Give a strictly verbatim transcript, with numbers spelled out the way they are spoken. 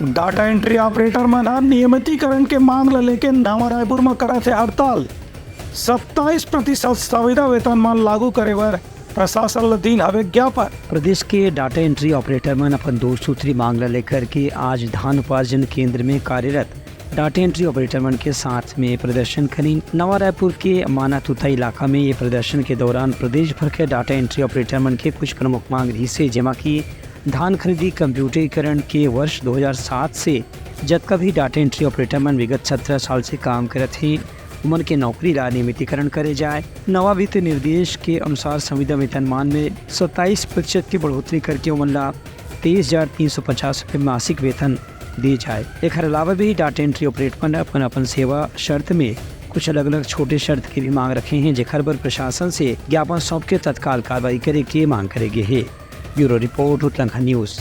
Data entry operator मन ह नियमितीकरण के मांग ल लेके नवा रायपुर म करत हे हड़ताल। सत्ताईस प्रतिशत संविदा वेतनमान लागू करे बर प्रशासन ल दीन हवे ज्ञापन। प्रदेश के डाटा एंट्री ऑपरेटर मन अपन दो सूत्री मांग ल लेकर के आज धान उपार्जन केंद्र में कार्यरत डाटा एंट्री ऑपरेटर मन के साथ में प्रदर्शन करिन। नवा रायपुर के मानातुता इलाका में ये प्रदर्शन के दौरान प्रदेश भर के डाटा एंट्री ऑपरेटर मन के कुछ प्रमुख मांग रहिसे, जेमा कि धान खरीदी कंप्यूटरीकरण के वर्ष दो हज़ार सात से जतका भी डाटा एंट्री ऑपरेटर मन विगत सत्रह साल से काम करत हे, उमन के नौकरी ला नियमितीकरण करे जाए। नवा वित्त निर्देश के अनुसार संविदा वेतनमान में सत्ताईस प्रतिशत की बढ़ोतरी करके उमन ला तेईस हजार तीन सौ पचास रुपये मासिक वेतन दिए जाए। एखर अलावा भी डाटा एंट्री ऑपरेटर मन अपन अपन सेवा शर्त में कुछ अलग-अलग छोटे शर्त के भी मांग रखे हैं, जेखर बर प्रशासन से ज्ञापन सौंप के तत्काल कार्रवाई करे के मांग करे गे हे। Bureau report, Utlangha news.